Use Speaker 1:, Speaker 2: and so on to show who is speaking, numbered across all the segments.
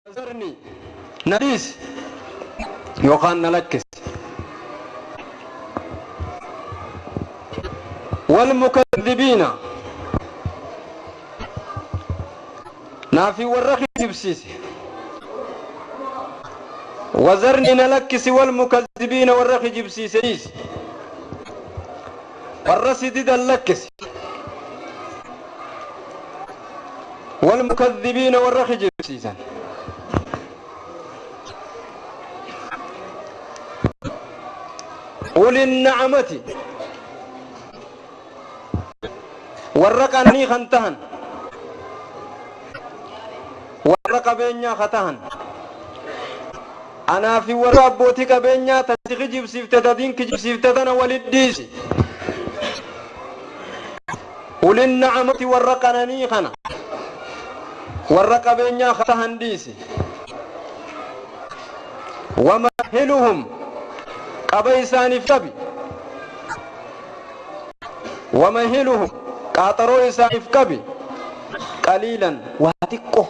Speaker 1: Wazarni na dhiisi yookaan na lakkisi. Walmukaddibiina naafi warra kijibsiise. Wazarni na lakkisi walmukaddibiina warra kijibsiise dhiisi. Warra si didan lakkisi. Walmukaddibiina warra kijibsiisan. Uli nacmati warra qananii kan tahan, warra qabeenyaa ka tahan, anaa fi warra abbootii qabeenyaa tasi kijibsiifte tadiin kijibsiifte tana walit dhiisi. Uli nacmati warra qananii kana warra qabeenyaa ka tahan dhiisi. Wamahiluhum qaba isaaniif qabi. Wamahiluhum qaaxaroo isaaniif qabi. Qaliilan waa xiqqo,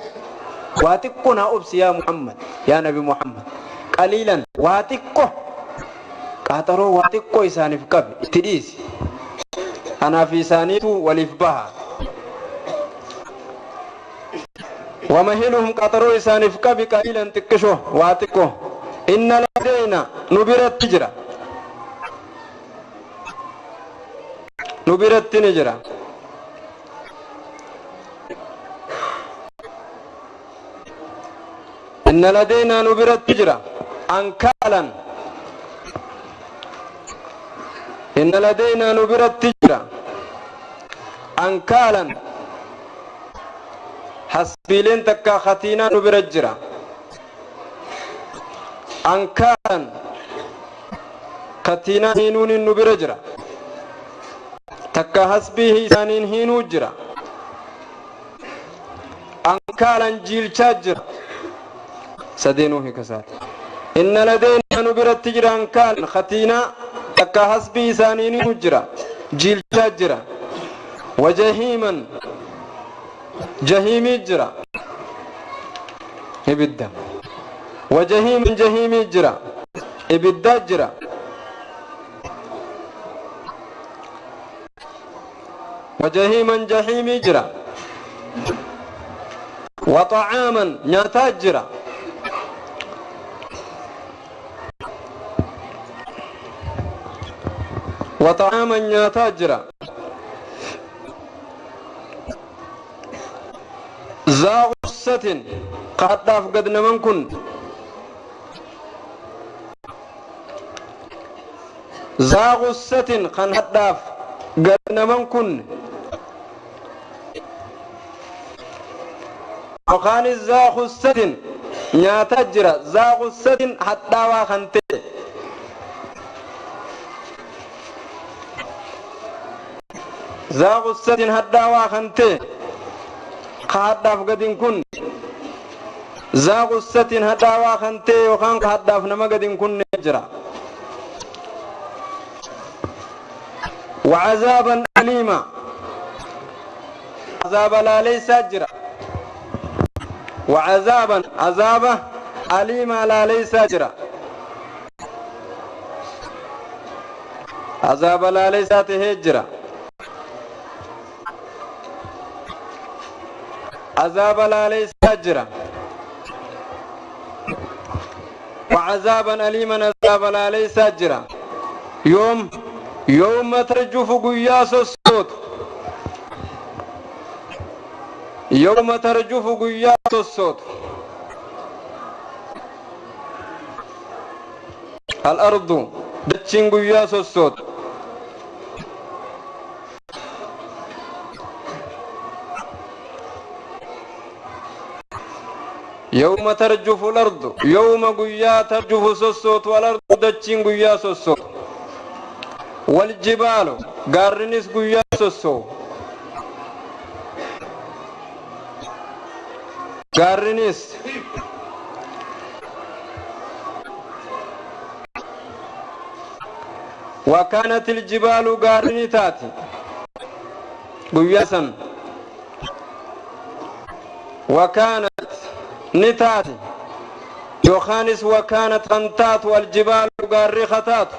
Speaker 1: waa xiqqo naa obsi yaa Muhammad, yaa Nabi Muhammad. Qaliilan waa xiqqo, qaaxaroo waa xiqqo isaaniif qabi, itti dhiisi. Anaaf isaaniitu waliif baha. Wamahiluhum qaaxaroo isaaniif qabi qaliilan xiqqisho waa xiqqo. Inna ladayna nu biratti jira, nu biratti ni jira. Inna ladayna nu biratti jira ankaalan. Inna ladayna nu biratti jira ankaalan hasbiileen takka khatiinaa nu bira jira. Ankaalan khatiinaa hiinuun nu bira jira, takka hasbii isaaniin hiinuu jira. Ankaalan jiilchaa jira. Sadeenuu hiikasaati. Inna ladayna nu biratti jira ankaalan khatiinaa takka hasbii isaaniin hiinuu jira, jiilchaa jira. Wajahiiman jahiimii jira, ibidda. Wajahiiman jahiimii jira, ibiddaa jira. Wajahiiman jahiimii jira. Waxa'aaman nyaataa jira. Waxa'aaman nyaataa jira. Zaa gussatin kadhaaf gad naman kun. Zaa gussatin kan hadhaaf gad naman kun yookaan zaa gussatin nyaataa jira. Zaa gussatin hadhaawaa kan ta'e. Zaa gussatin hadhaawaa kan ta'e ka hadhaaf gadin kun. Zaa gussatin hadhaawaa kan ta'e yookaan ka hadhaaf nama gadin kun jira. وعذابا أليما عذاب لا ليس جرا. وعذابا عذابا أليما لا ليس جرا. عذاب لا ليس تهجرا. عذاب لا ليس جرا. وعذابا أليما عذاب لا ليس جرا. يوم ترجف قياس الصوت. يوم ترجف قياس الصوت. الأرض دتشين قياس الصوت. يوم ترجف الأرض يوم قيا ترجف الصوت والأرض دتشين قياس الصوت. والجبال قارنس قياس الصوت. قارنس وكانت الجبال قارنتات قياسا. وكانت Ni taati yookaanis wakaanat kan taatu aljibaalu gaarri kataatu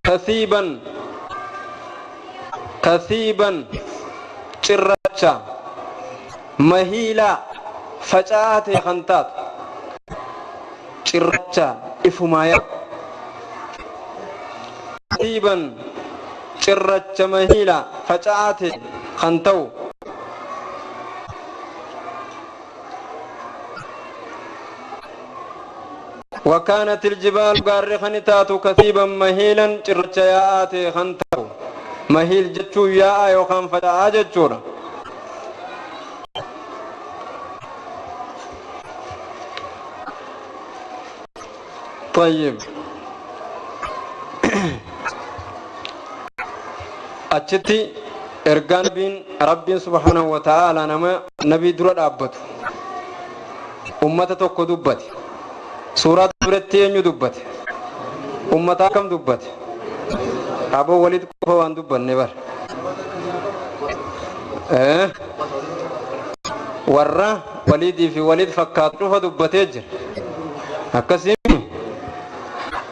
Speaker 1: kasiiban kasiiban cirracha mahiilaa faca'aa ta'e kan taatu cirracha ifumaa yaa kasiiban cirracha mahiilaa faca'aa ta'e kan ta'u وكانت الجبال غارخن تاتو كثيبا مهيلا cirracha yaa'aa ta'e kan ta'u mahiil jechuu yaa'aa yookaan faca'aa jechuudha. طيب achitti ergaan nabiin rabbiin subhaanahu wa ta'ala nama nabii dura dhaabbatu ummata tokko dubbate. Suuraa biratti eenyu dubbate? Ummata akkam dubbate? Aboo walitti qofa waan dubbanne bar warra waliidii fi waliid fakkaatu cufa dubbatee jira. Akkasiin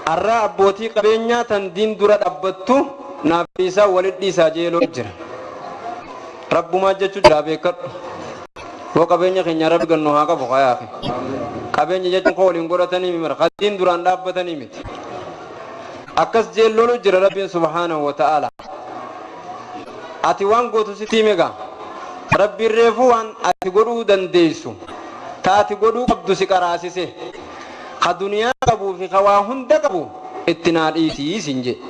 Speaker 1: arraa abbootii qabeenyaa tan diin dura dhaabbattu naaf isaa walit dhiisaa jeeloo jira. Rabbumaa jechuu jira beekadhu. Boo qabeenya keenya rabbi gannu haa qabu hayaafi. Qabeenya jechuun koo waliin godhatanii miti diin duraan dhaabbatanii miti. Akkas jeelloolu jira rabbiin subhaanahu wa ta'ala. Ati waan gootu sitti hime gaa. Rabbiin reefuu waan ati godhuu dandeessu taati godhuu qabdu si qaraasise. Ka duniyaa qabuu fi ka waa hunda qabu itti naa dhiisii siin jedhe.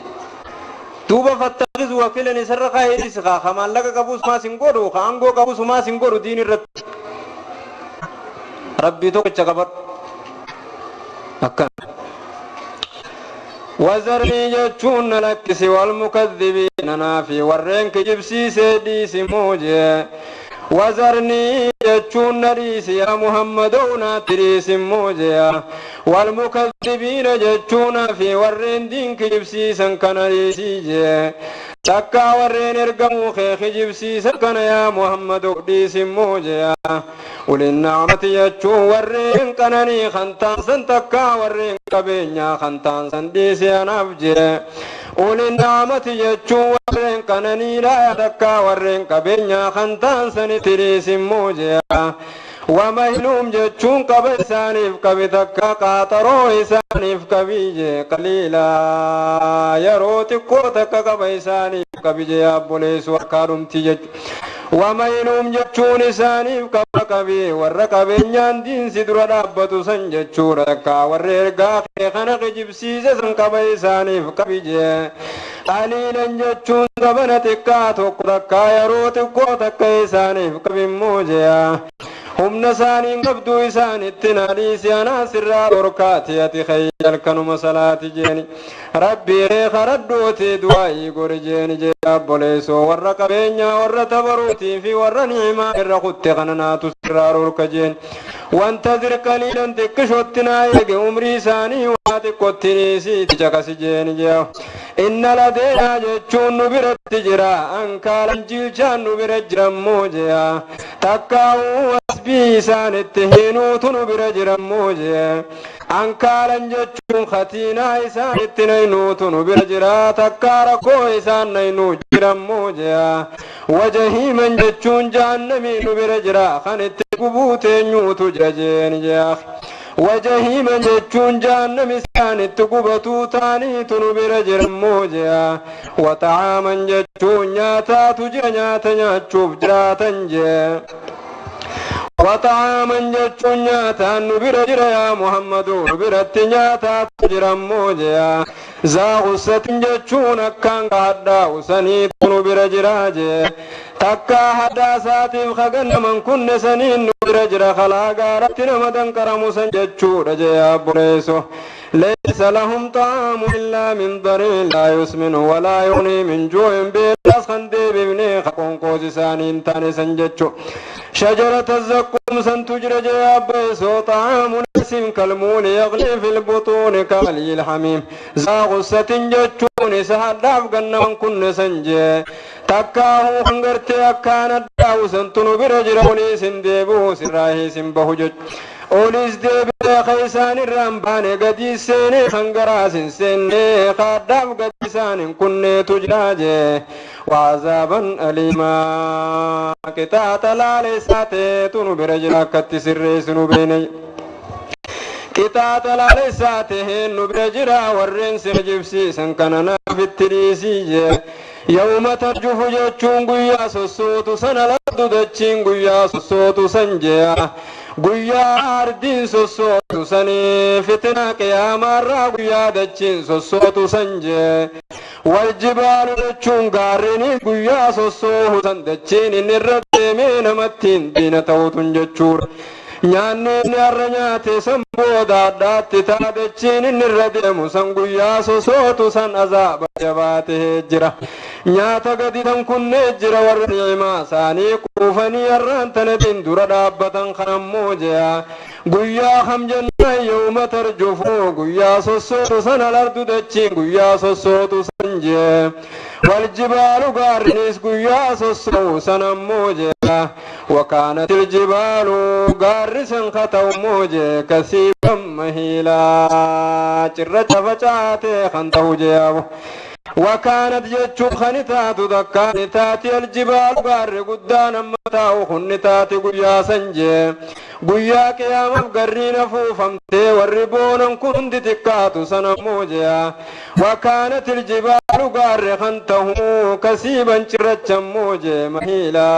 Speaker 1: Duuba fattaqisu wakiilan isarra kaa'ee dhiisi kaa ka maallaqa qabus maas hin godhu ka aangoo qabus maas hin godhu diin irratti. Rabbii tokkicha qabadhu. Akkana. Wazarnii jechuun na lakkisi wal mukaddibiina naafi warreen kijibsiisee dhiisi moojee. Wazarnii jechuun na dhiisi yaa Muhammadoo naatti dhiisi moojee. Wal mukaddibiina jechuun fi warreen diin kijibsiisan kana dhiisii jee. Takkaa warreen ergamuu kee kijibsiisan kana yaa Muhammadoo dhiisi moojee. Uliin na'amati jechuun warreen qananii kan taansan takkaa warreen qabeenyaa kan taansan dhiisi anaaf jee. Uliin na'amati jechuun warreen qananiidha takkaa warreen qabeenyaa kan taansanitti dhiisi moojee. Wamahiluum jechuun qaba isaaniif qabi takka qaaxaroo isaaniif qabi jee qaliilaa yeroo xiqqoo takka qaba isaaniif qabi jee abboleessu harkaa dhumti jechuudha. Wamahiluum jechuun isaaniif qaba qabi warra qabeenyaan diinsi dura dhaabbatu san jechuudha takka warra ergaa kee kana kijibsiise san qaba isaaniif qabi jee. Qaliilan jechuun qabana xiqqaa tokko takka yeroo xiqqoo takka isaaniif qabi immoo jee. Humna isaaniin qabduu isaanitti na dhiisi anaa sirraa dhorkaati ati khayyal kanuma salaati jeeni. Rabbii kee karadhuuti du'aayii godhi jeeni jee abboleessoo warra qabeenyaa warra tabaruutii fi warra ni'imaa irra kutte kana naatu sirraa dhorka jeeni. Wanta zirqaliilan xiqqishootti naa eege umrii isaanii waa xiqqootti dhiisiiti caqasi jeeni jee. Inna ladeenaa jechuun nu biratti jira ankaalan jilchaan nu bira jirammoo jee. Takkaa'uu asbii isaanitti hinuutu nu bira jirammoo jee. Ankaalan jechuun khatiinaa isaanitti naynuutu nu bira jira takkaa rakkoo isaan naynuu jirammoo jee. Wajahiiman jechuun jahannamii nu bira jira kan itti gubuu teenyuutu jira jeeni jee. Wajahiiman jechuun jahannami isaanitti gubatuu taaniitu nu bira jirammoo jee. Wata'aaman jechuun nyaataatu jira nyaata nyaachuuf jiraatan jee. Wata'aaman jechuun nyaataan nu bira jira yaa Muhammadoo nu biratti nyaataatu jirammoo jee. Zaaqussatin jechuun akkaan hadhaa'u saniitu nu bira jira jee. Takkaa hadhaa isaatiif hagannaman kunne saniin nu bira jira kalaa gaaratti nama danqaramu san jechuudha jee abboleesso. ليس لهم طعام إلا من ضريع لا يسمن ولا يغني من جوع بيلاس خندي ببني خقون قوز سانين تاني سنجتشو. شجرة الزقوم سنتجرج يا بيسو طعام الدسم كالمول يغلي في البطون كغلي الحميم ذا غصة جتشون سهداف قنوان كن سنجي تكاهو خنقرتي أكان الداو سنتنو برجر أولي سنديبو سراهي سنبهو جج أوليس ديبي خيسان الرمبان قدي سيني خنقراس سيني خداف قدي سان كن تجراجي وعذابا أليما كتات لالي ساتي تنو برجر أكت سري سنو بيني كتات لالي ساتي نبرجرا ورين سرجبسي سنكننا في التريسي يوم ترجف جتشون قيا سسوت سنة لدو دتشين قيا سسوت سنجيا قيا أردين سسوت سني فتنة قياما را قيا دتشين سسوت سنجي والجبال دتشون قارني قيا سسوت سندتشين الرد من متين دين توتن جتشور nyaanni har'a nyaate san booda addaatti taadhachiin inni irra deemu san guyyaa sosootu san azaaba jabaatee jira. Nyaata gadi tan kunnee jira warra ni'imaa isaanii quufanii har'aan tanatiin dura dhaabbatan kanammoo jea. Guyyaa kam jennaan yooma tarjufu guyyaa sossootu san alardu dachiin guyyaa sossootu san jee. والجبال قارنيس قيا سسو سنموجة وكانت الجبال قارسا خطو موجة كثيبا مهيلا جرة فجاتي خنطو جيابو وكانت جتشو خنتات دكانتات الجبال قار قدانا متاو خنتات قيا سنجي قيا قياما قرين فوفمتي والربونا كنت تكات سنموجة وكانت الجبال قار خنته كسيبا جرة موجة مهيلا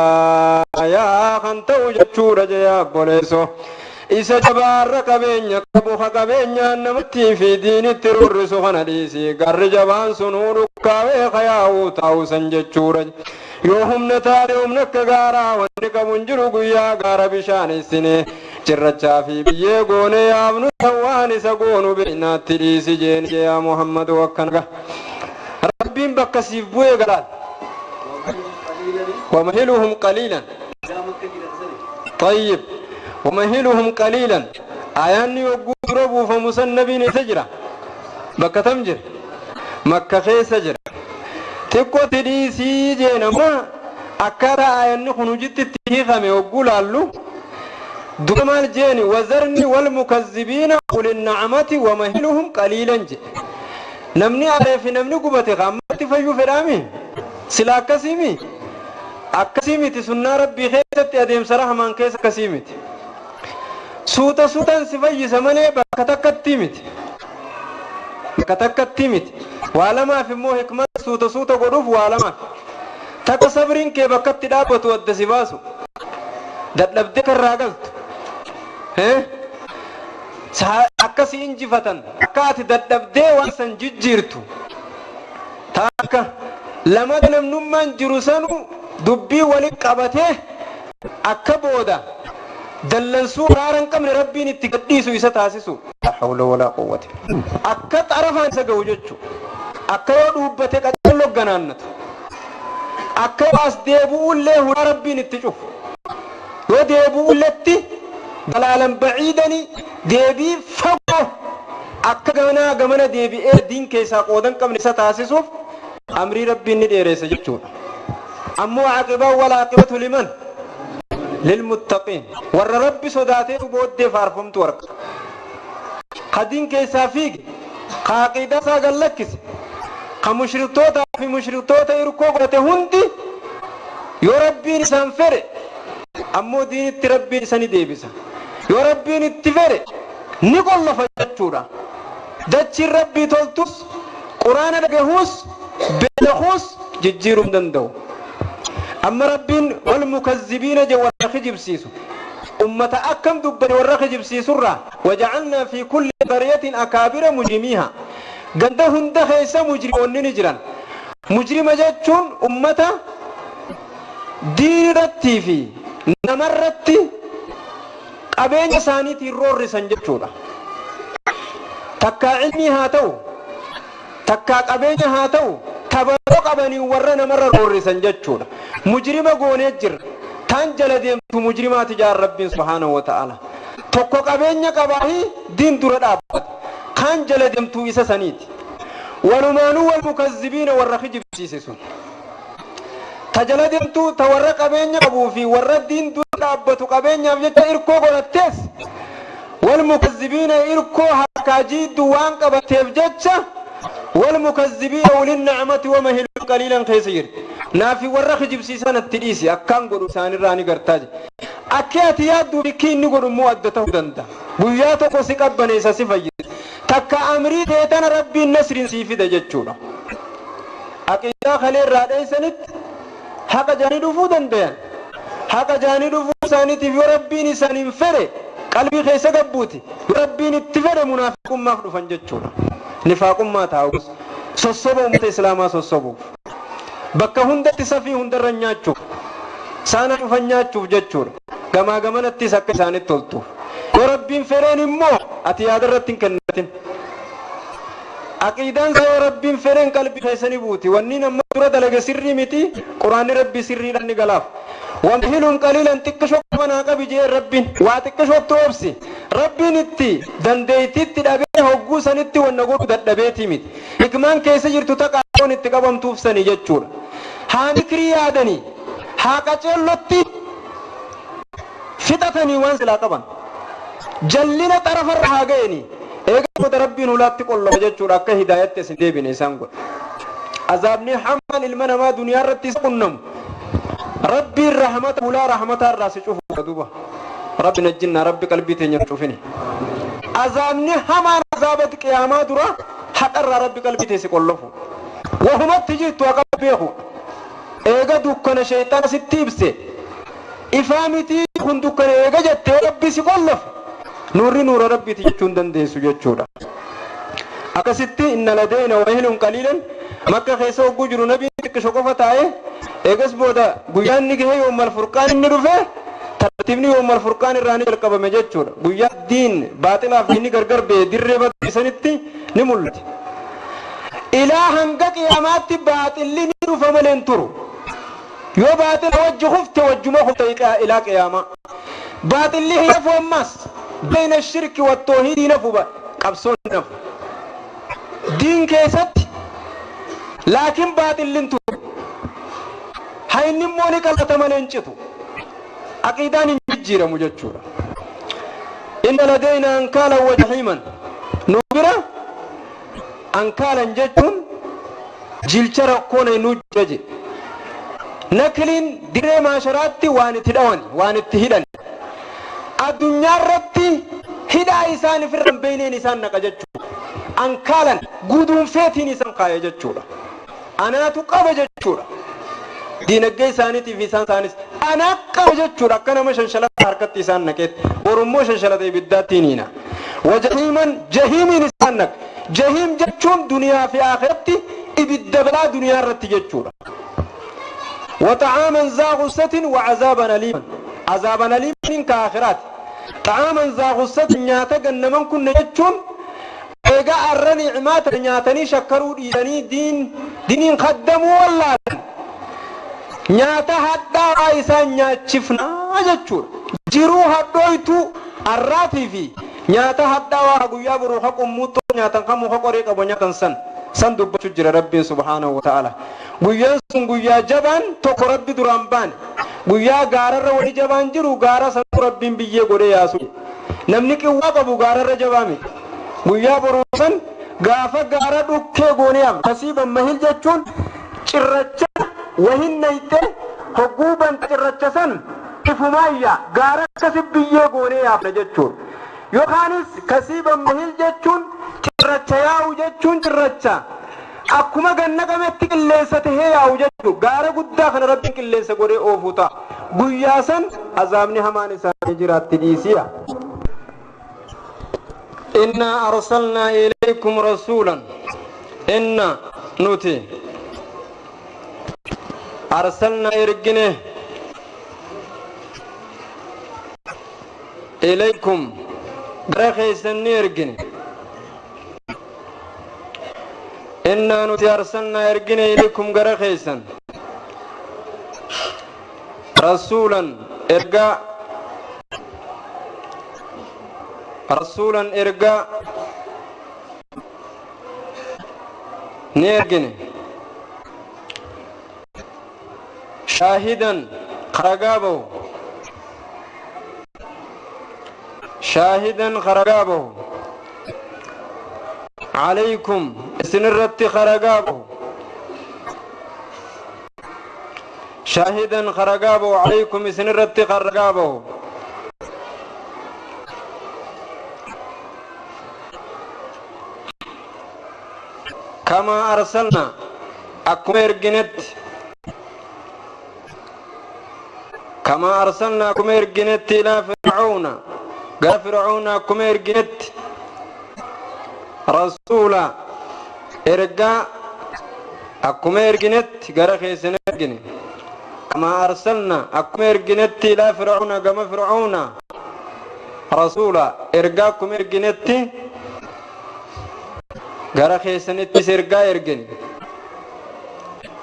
Speaker 1: يا خنتو جتشو رجيا بوليسو isa jabaarra qabeenya qabu ha qabeenyaan namatti fi diinitti rurrisu kana dhiisi garri jabaan sunuu dhukkaawee kayaa'uu taa'u san jechuudha. Yoo humna taate humna akka gaaraa wanni qabu hin jiru guyyaa gaara bishaan issine cirrachaa fi biyyee goone yaafnu waan isa goonu beeknaatti dhiisi jeen jee Muhammadu akkana. Rabbiin bakka siif bu'ee galaal. ومهلهم قليلا طيب ومهلهم قليلا آيان يقربوا فمسنبين سجرة بكة تمجر مكة خي سجرة تكو تديسي جينا ما أكارا آيان خنوجت التهيخم يقول الله دوما الجيني وزرني والمكذبين أولي النعمة ومهلهم قليلا جي نمني عرف نمني قبتي غامتي فيو فرامي سلا كسيمي أكسيمتي سنة ربي خيستي أديم سرح من كيس كسيمتي suuta suutaan si fayyisa malee bakka takkatti miti. Bakka takkatti miti. Waa lamaaf immoo hikmata suuta suuta godhuuf waa lamaaf. Takka sabriin kee bakkatti dhaabbatu adda si baasu. Dadhabdee karraa galtu. Akka si injifatan akka ati dadhabdee waan san jijjiirtu. Takka lamada namnummaan jiru sanu dubbii waliin qabatee akka booda. دلنسو قارن قمن ربي نتقديسو إسا تاسسو لا حول ولا قوة أكا تعرفان سقو جتشو أكا يدوبتك أجلو قنانتو أكا أسديبو اللي هو ربي نتشوف وديبو اللتي دلالا بعيدني ديبي فقو أكا قمنا قمنا ديبي إيه دين كيسا قودن قمن إسا تاسسو أمري ربي نديريس جتشو أمو عقبا ولا عقبة لمن للمتقين ور ربي صداتي بود فارفمت ورق قدين كيسا فيك قاقيدا ساقلكس قمشرطوتا في مشرطوتا يركو قوته هندي يا ربي نسان فرق أمو دين التربي نساني ديبسا يا ربي نتفرق نقول لفجتشورا دتشي ربي تلتس قرآن دقهوس بلخوس ججيرم دندو أما ربين والمكذبين جو خجب سيسو أمة أكم دبر والرخجب سيسرة وجعلنا في كل قرية أكابر مجرميها قندهن دخيس مجرمون نجرا مجرم جتشون أمة ديرتي في نمرتي قبين سانيتي الرور سنجتشورا تكا علمي هاتو تكا قبين هاتو تبرق qabanii warra namarra roorrisan jechuudha. Mujrima goonee jirra. Tan jala deemtu mujrimaati jaan Rabbiin subhaanahu wa ta'ala. Tokko qabeenya qabaahi diin dura dhaabbata. Kaan jala deemtuu isa saniiti. Walumaanuu wal mukazzibiina warra kijibsiise sun. Ta jala deemtuu ta warra qabeenya qabuu fi warra diin dura dhaabbatu qabeenyaaf jecha irkoo godhattees wal mukazzibiina irkoo harkaa jiiddu waan qabateef jecha wal mukazzibiina ulin na'amati wama hilu qaliilan keessa jirti. Naafi warra kijibsiisan itti dhiisi akkaan godhu isaanirraa ni gartaa jira. Akki ati yaadduu bikki inni godhu immoo adda ta'uu danda'a. Guyyaa tokko si qabbaneessa si fayyisa. Takka amrii teetana rabbiin nasriin sii fida jechuudha. Aqiidaa kalee irraa dheessanitti haqa jaanii dhufuu dandayan. Haqa jaanii dhufuu isaaniitiif yoo rabbiin isaaniin fedhe qalbii keessa gabbuuti. Yoo rabbiin itti fedhe munaafiqummaaf dhufan jechuudha. Nifaaqummaa taa'us sossoba uummata islaamaa sossobuuf. Bakka hundatti safii hundarra nyaachuuf. Saana dhufan nyaachuuf jechuudha. Gamaa gamanattis akka isaanitti toltuuf. Yoo rabbiin fedheen immoo ati yaada irratti hin kennatin. Aqiidaan isaa yoo rabbiin fedheen qalbii keessa ni buuti. Wanni nama dura dalage sirrii miti. Quraanni rabbii sirriidhaan ni galaaf. Wamhiluun qaliilan xiqqishoo qabanaa qabi jee rabbiin. Waa xiqqishootti obsi. Rabbiin itti dandeettiitti dhabee hogguu sanitti wanna godhu dadhabeetii miti. Hikmaan keessa jirtu taqaa'oon itti qabamtuuf sani jechuudha. Haa mikrii yaadanii haa qaceellotti fixatanii waan silaa qaban. Jallina xarafarra haa ga'anii. Eega booda rabbiin ulaatti qollofa jechuudha akka hidaayatti isin deebine isaan godha. Azaabni hamaan ilma namaa duniyaa irratti isa qunnamu. Rabbiin rahmata ulaa rahmataa irraa si cufu duuba. Rabbi najjinnaa rabbi qalbii teenya cufini. Azaabni hamaan azaaba qiyaamaa dura haqarraa rabbi qalbii teessi qollofu. Wahumatti jirtu haqa beeku. Eega dukkana sheexana sitti ibse. Ifaa miti kun dukkana eega jettee rabbi si qollofe. Nuurri nuura rabbiiti jechuun dandeessu jechuudha. Akkasitti inna ladayna wahilun qaliilan makka keessa hogguu jiru nabiin xiqqisho qofa taa'e eegas booda guyyaan ni gahe yoommal furqaan inni dhufe tartiibni yoommal furqaan irraa ni jalqabame jechuudha. Guyyaa diin baaxilaaf inni gargar ba'e dirree badisanitti ni mul'ate. Ilaa hanga qiyaamaatti baaxilli ni dhufa malee hin turu. Yoo baaxila wajji kufte wajjuma kufte ilaa qiyaamaa. Baaxilli hin hafu ammas bayna shirki wa toohidii nafu qabsoon nafu. Diin keessatti laakiin baaxilli hin turu. Hayni immoo ni qal'ata malee hin citu. Aqiidaan hin jijjiiramu jechuudha. Inna ladayna ankaalan wa jahiiman. Nu bira ankaalan jechuun jilcha rakkoon nu jaje. Nakliin dirree maasharaatti waan itti dhawan waan itti hidhan. Addunyaa irratti hidhaa isaan ofirra hin beeyneen isaan naqa jechuudha. Ankaalan guduunfeetiin isaan kaaya jechuudha. Anaatu qaba jechuudha. Diinagdee isaaniitiif isaan isaanis anaa qaba jechuudha. Akka nama shanshalata harkatti isaan naqeetti. Borummoo shanshalata ibiddaatti hiina. Wajahiiman jahiimiin isaan naqa. Jahiim jechuun duniyaa fi akhiratti ibidda balaa duniyaa irratti jechuudha. وطعاما ذا غصة وعذابا أليما. عذابا أليما كآخرات. طعاما ذا غصة نياتا جنمان كن يجون إيجا أرني عمات نياتني شكروا ديني دين دينين خدموا ولا نياتا حتى رايسا نياتشفنا جتشور جرو هدويتو الراتي في نياتا حتى وغيا بروح قموتو نياتا خمو خقريق أبو نياتا سن سن دبتو جرى ربي سبحانه وتعالى. Guyyaan sun guyyaa jabaan tokko rabbi duraan baane. Guyyaa gaararra wali jabaan jiru gaara san rabbiin biyyee godhee yaasu. Namni qiwwaa qabu gaararra jabaa miti. Guyyaa boruu san gaafa gaara dhukkee goonee yaafna. Kasiiban mahil jechuun cirracha wahin nayitee hogguu banta cirracha san ifumaayya gaara akkasi biyyee goonee yaafna jechuudha. Yookaanis kasiiban mahil jechuun cirracha yaa'u jechuun cirracha. Akkuma ganna qabetti qilleensa tahee yaa'u jechuudha. Gaara guddaa kana rabbiin qilleensa godhee oofu ta'a. Guyyaa san azaabni hamaan isaanii jiraatti dhiisiya. Inna arsalnaa ilaykum rasuulan. Inna nuti arsalnaa ergine ilaykum gara keessan ni ergine. Inna nuti arsalnaa ergine ilaykum gara keessan rasuulan ergaa Rasuulan ergaa ni ergine. Shaahidan ragaa bahu, shaahidan ragaa bahu, calaykum isinirratti ragaa bahu, shaahidan ragaa bahu, calaykum isinirratti ragaa bahu. Kamaa arsalna akkuma erginetti, kamaa arsalna akkuma erginetti, ilaa fircauna gara fircauna akkuma erginetti, rasuula ergaa akkuma erginetti gara keessan ergine. Kamaa arsalna akkuma erginetti, ilaa fircauna gama fircauna, rasuula ergaa akkuma erginetti gara keessanittis ergaa ergine.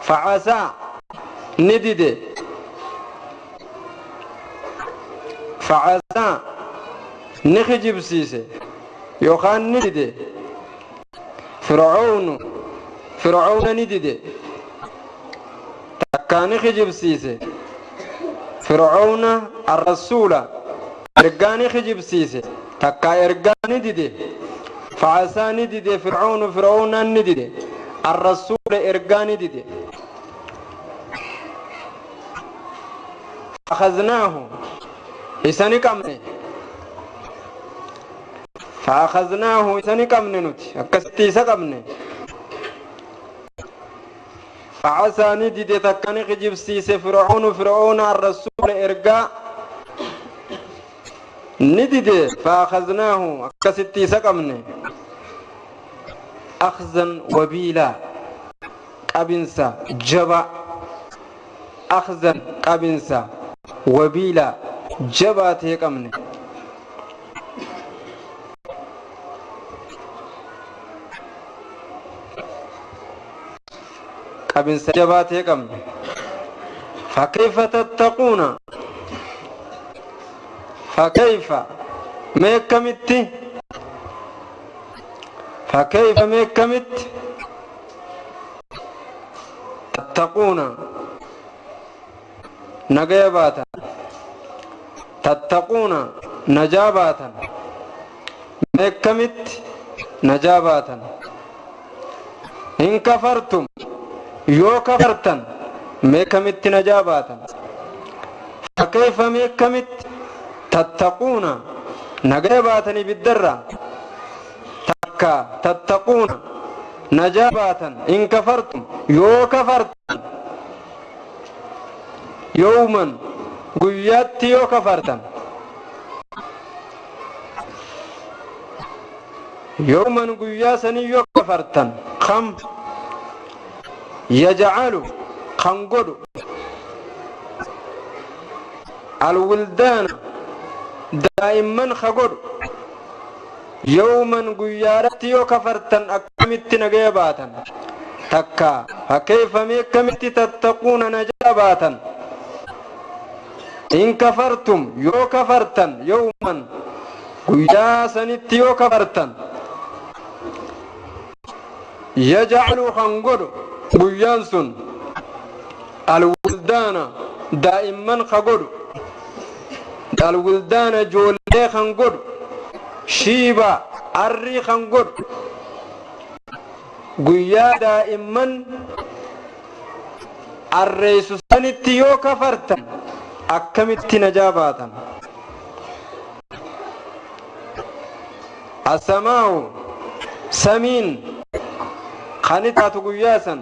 Speaker 1: Facasaa ni dide, facasaa ni kijibsiise yookaan ni dide. Fircaunu fircauna ni dide, takkaa ni kijibsiise. Fircauna arrasuula ergaa ni kijibsiise, takkaa ergaa ni dide. Facasaa ni dide, fircaunu fircaunaan ni dide, arrasuula ergaa ni dide. فأخذناه إساني قمne، فأخذناه إساني قمne، nuti akkasitti isa qabne. فعصى ni dide, takka ni kijibsiise. Fircaunu fircauna arrasuula ergaa ni dide. فأخذناه akkasitti isa qabne, أخذا وبيلا qabinsa jaba, أخذا qabinsa وبيلا jabaa ta'e qabne. Qabinsa jabaa ta'e qabne. فكيف تتقون، فكيف mee akkamitti، فكيف mee akkamitti، تتقون nagaya baatan، تتقون najaa baatan، mee akkamitti najaa baatan? إن كفرتم yoo kafartan mee akkamitti najaa baatan? فكيف mee akkamitti تتقون nagaya baatan ibiddarraa, takka تتقون najaa baatan, إن كفرتم yoo kafartan, يوما guyyaatti yoo kafartan, يوما guyyaa sanii yoo kafartan, kam يجعل kan godhu, الولدان daa'imman ka godhu, يوما guyyaadhatti yoo kafartan akkamitti nagaya baatan? Takka فكيف mee akkamitti تتقون najaa baatan, إن كفرتم yoo kafartan, يوما guyyaa sanitti yoo kafartan, يجعل kan godhu guyyaan sun, الولدان daa'imman ka godhu, الولدان joollee kan godhu, شيبا arrii kan godhu, guyyaa daa'imman arreessu sanitti yoo kafartan akkamitti najaa baatan? السماء samiin kan taatu guyyaa san,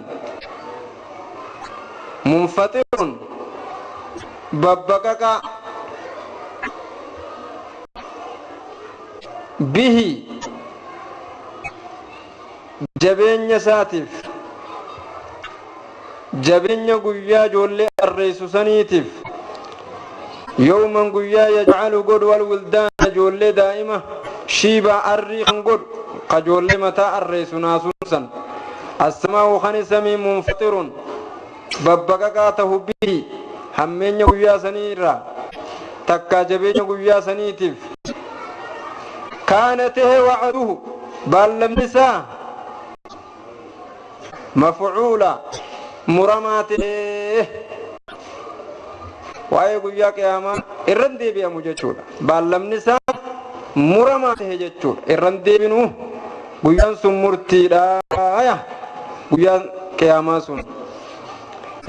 Speaker 1: منفطر babbaqaqa, به jabeenya isaatiif, jabeenya guyyaa ijoollee arreessu saniitiif. يوما guyyaa يجعل godhu, الولدان ijoollee daa'ima, شيبا arrii kan godhu, ka ijoollee mataa arreessu naasuun san. السماء kan samii, منفطر babbaqaqaa tahu, به hammeenya guyyaa sanii irraa, takkaa jabeenya guyyaa saniitiif. Kaana tahe wacduhu baallamni isaa mafcuula muramaa ta'ee, waa'ee guyyaa qiyaamaa irran deebi'amu jechuudha. Baallamni isaa muramaa ta'e jechuudha. Irran deebinu, guyyaan sun murtiidha. Guyyaan qiyaamaa sun.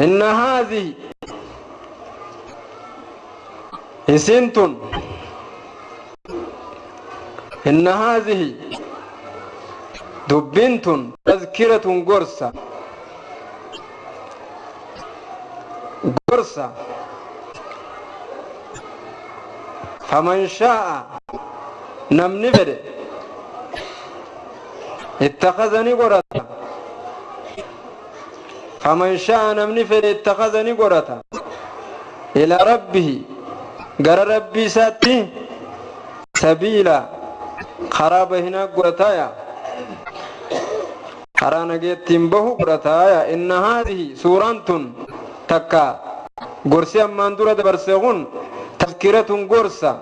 Speaker 1: Inna haadhihi, isin tun, inna haadhihi, dubbiin tun, tazkiratun, gorsa, gorsa. Faman shaa'a, namni fedhe, ittakaza, ni godhata. Faman shaa'a, namni fedhe, ittakaza, ni godhata, ilaa rabbihi, gara rabbii isaatti, sabiila, karaa bahinaa godhataaya, karaa nageettiin bahu godhataaya. Inna haadihi, suuraan tun takka gorsi ammaan dura dabarse kun, tazkiratun, gorsa.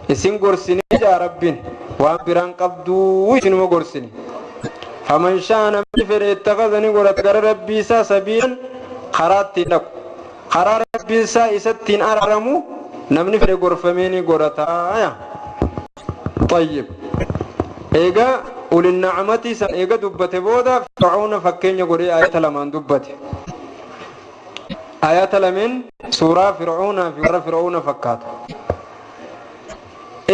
Speaker 1: Isin gorsinii jaa rabbiin, waan biraan qabduu, isinuma gorsini. Faman shaa, namni fedhe, ittakaza, ni godhata, gara rabbii isaa, sabiilan, karaa ittiin dhaqu, karaa rabbiin isaa isattiin araaramu, namni fedhe gorfamee ni godhataaya. طيب، eega ulinnacmatii san eega dubbate booda Fir'auna fakkeenya godhee ayata lamaan dubbate. Ayata lameen suuraa Fir'aunaa fi warra Fir'auna fakkaata.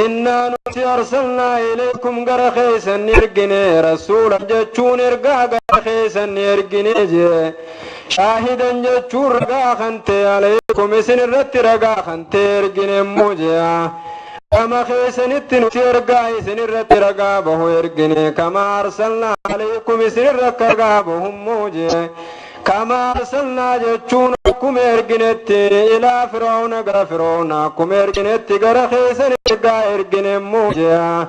Speaker 1: Innaa nuti, arsalnaa ilaykum, gara keessan ni ergine, rasuulan jechuun ergaa gara keessan ni ergine jee. Shaahidan jechuun ragaa kan ta'e, alaykum, isin irratti ragaa kan ta'e ergine immoo jea. Kama keessanitti nuti ergaa isin irratti ragaa bahu ergine. Kama arsalnaa alaykum, isin irra akka ragaa bahummoo jee. Kama arsalnaa jechuun akkuma erginetti, ilaa Fir'auna, gara Fir'auna akkuma erginetti gara keessan ergaa ergine immoo jea.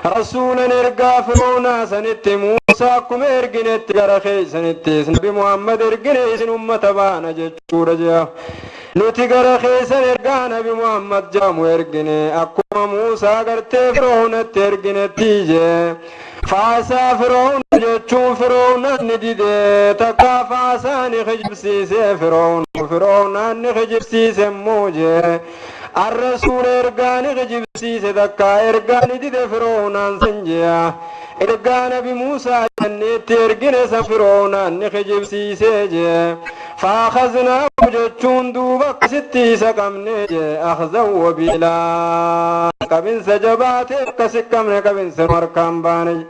Speaker 1: Rasuulan ergaa Fir'aunaa sanitti Muusaa akkuma erginetti gara keessanitti Nabi Muhammad ergine, isin ummata baana jechuudha jea. Nuti gara keessan ergaa Nabi Muhammad jaamu ergine, akkuma Muusaa gartee Fir'aunatti erginetti jee. Faasaa Fir'aun jechuun Fir'aunaan ni dide, takka faasaa ni kijibsiise Fir'aun, Fir'aunaan ni kijibsiise immoo jee. Arrasuula ergaa ni kijibsiise, takka ergaa ni dide Fir'aunaan san jea. Ergaa Nabi Muusaa jenneetti ergine san Fir'aunaan ni kijibsiise jee. Faakaznaahu jechuun duuba akkasitti isa qabne jee. Akhzan wabiilaa, qabinsa jabaatee akkasi qabne, qabinsa nu harkaan baane,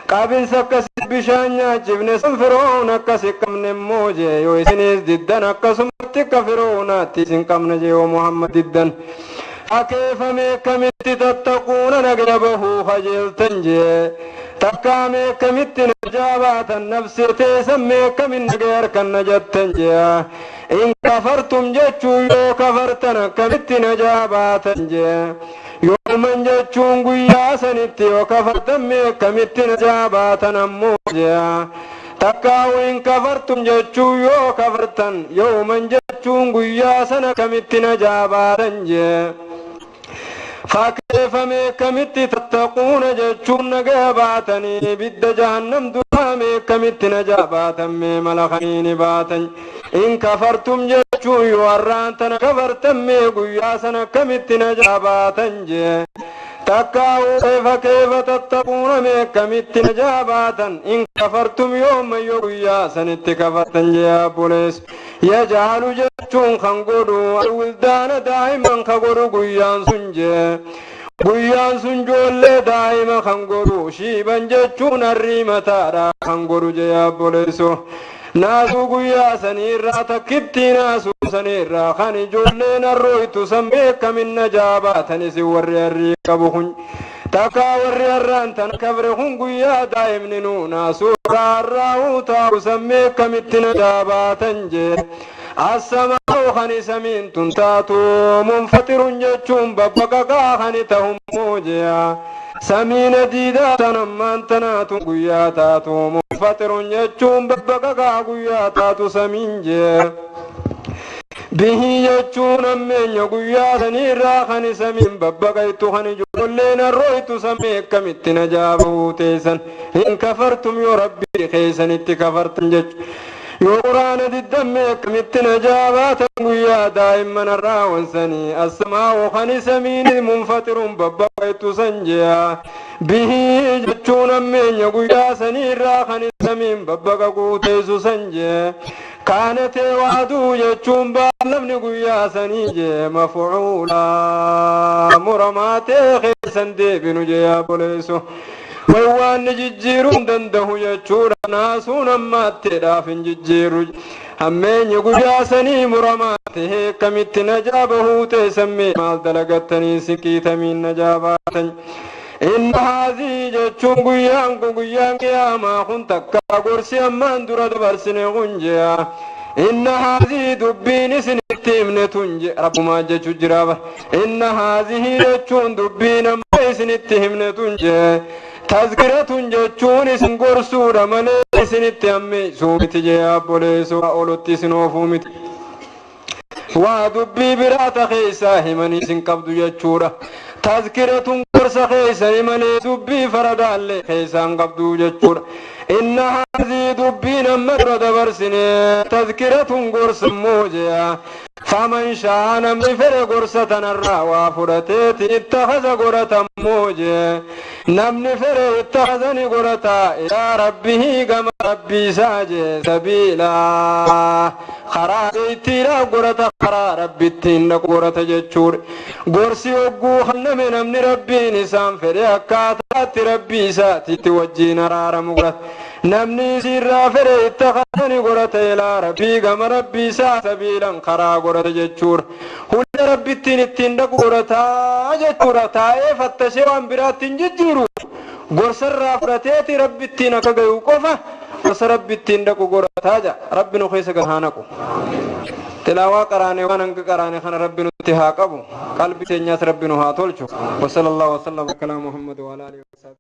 Speaker 1: qabinsa akkasi bishaan nyaachifne san Fir'aun akkasi qabne immoo jee. Yoo isinis diddan akkasumatti akka Fir'aunaatti isin qabne jee, yoo Muhammad diddan. Akeefame akkamitti tattaquuna, nagaya bahuu kajeeltan jee. Takkaa mee akkamitti najaa baatan, nafsee teessan mee akkamin nagaya harkanna jettan jee. In kafartum jechuu yoo kafartan akkamitti najaa baatan jee. Yooman jechuun guyyaa sanitti yoo kafartan mee akkamitti najaa baatan ammoo jee. Takkaa in kafartum jechuu yoo kafartan, yooman jechuun guyyaa sana akkamitti najaa baatan jee. Fakkeeffame akkamitti tattaquuna jechuun nagaa baatanii, ibidda jahannam duraa mee akkamitti najaa baatan, mee mala kamiini baatan? In kafartum jechuun yoo har'aan tana kafartan mee guyyaa sana akkamitti najaa baatan jee. Takkaa keefa keefa tattaquuna, mee akkamitti najaa baatan, in kafartum yooma, yoo guyyaa sanitti kafartan jee abbolees. Yajaalu jechuun kan godhu, alwildaana, daa'iman ka godhu guyyaan sun jee. Guyyaan sun ijoollee daa'ima kan godhu, shiiban jechuun harrii mataadha kan godhu jee abboleesso. Naasuu guyyaa saniirraa takkitti, naasuu saniirraa kan ijoolleen harrooytu san beekamin najaa baatan isin warri harrii qabu kun. Takkaa warri harraan tana kabre kun guyyaa daa'imni nuu naasuu irraa harraa'uu taa'u san beekamitti najaa baatan jee. Assamaa'u kan samiin tun taatu, munfaxirun jechuun babbaqaqaa kan ta'ummoo jea. Samiina diidaa tan ammaan tanaatu guyyaa taatu, munfaxirun jechuun babbaqaqaa guyyaa taatu samiin jee. Bihi jechuun ammeenya guyyaa saniirraa kan samiin babbaqaytu kan ijoolleen arrooytu samii akkamitti najaa bahuu teessan hin kafartum yoo rabbii keessanitti kafartan jechuudha. Yoo quraana diddamme akkamitti najaa baatan guyyaa daa'imman arraawansanii asamaa'u kan samiin munfaxiruun babbaqaytu san jea. Bihi jechuun ammeenya guyyaa saniirraa kan samiin babbaqaquu teessu san jee. Kaanatee waaduu jechuun baalamni guyyaa sanii jee mafucuulaa muramaatee keessan deebinu jee yaa boleessu. Way waan ni jijjiiruu hin danda'u jechuudha naasuun ammaatteedhaaf hin jijjiiru. Hammeenyi guyyaa sanii muramaa tahee akkamitti najaa bahuu teessammee maal dalagattanii siqiitamiin najaa baatan. Inna haazii jechuun guyyaan kun guyyaan qiyaamaa kun takkaa gorsi ammaan dura dabarsine kun jea. Inna haazii dubbiin isinitti himne tun je rabbumaa jechuu jira bara. Inna haazihii jechuun dubbiin amma isinitti himne tun je. Tazkiratun jechuun isin gorsuudha malee isinitti hammeessuu miti jee abboleessoo olutti isin oofuu miti. Waa dubbii biraata keessaa himanii isin qabdu jechuudha. Tazkiratun gorsa keessanii malee dubbii faradaallee keessaan qabdu jechuudha. Inna haazii dubbiin amma dura dabarsine tazkiratun gorsa immoo jea. Faman shaa namni fedhe gorsa tanarraa waa fudhateeti ittakhasa godhatammoo jee. Namni fedhe ittakhasa ni godhata ilaa rabbihii gama rabbii isaa jee sabiilaa. Karaa ittiidhaa godhata karaa rabbittiin dhaqu godhata jechuudha. Gorsi hogguu hanname namni rabbiin isaan fedhe akkaataatti rabbii isaatiitti wajjiin araaramu godhata. Namni isiirraa fedhe ittakhasa ni godhata ilaa rabbii gama rabbii isaa sabiilan karaa godhata jechuudha. Hunda rabbittiin ittiin dhaqu godhataa jechuudha. Taa'ee fattashee waan biraatti hin jijjiiru. Gorsarraa fudhateeti rabbittiin akka gahu qofa gorsa rabbittiin dhaqu godhataa jira. Rabbi nu keessa haa naqu. Tilaawaa qaraane waan hanga qaraane kana rabbi nutti haa qabu. Qalbii keenyaas rabbi nu haa tolchu. Wa sallallahu wa sallam ala Muhammad wa ala alihi wa sahbihi.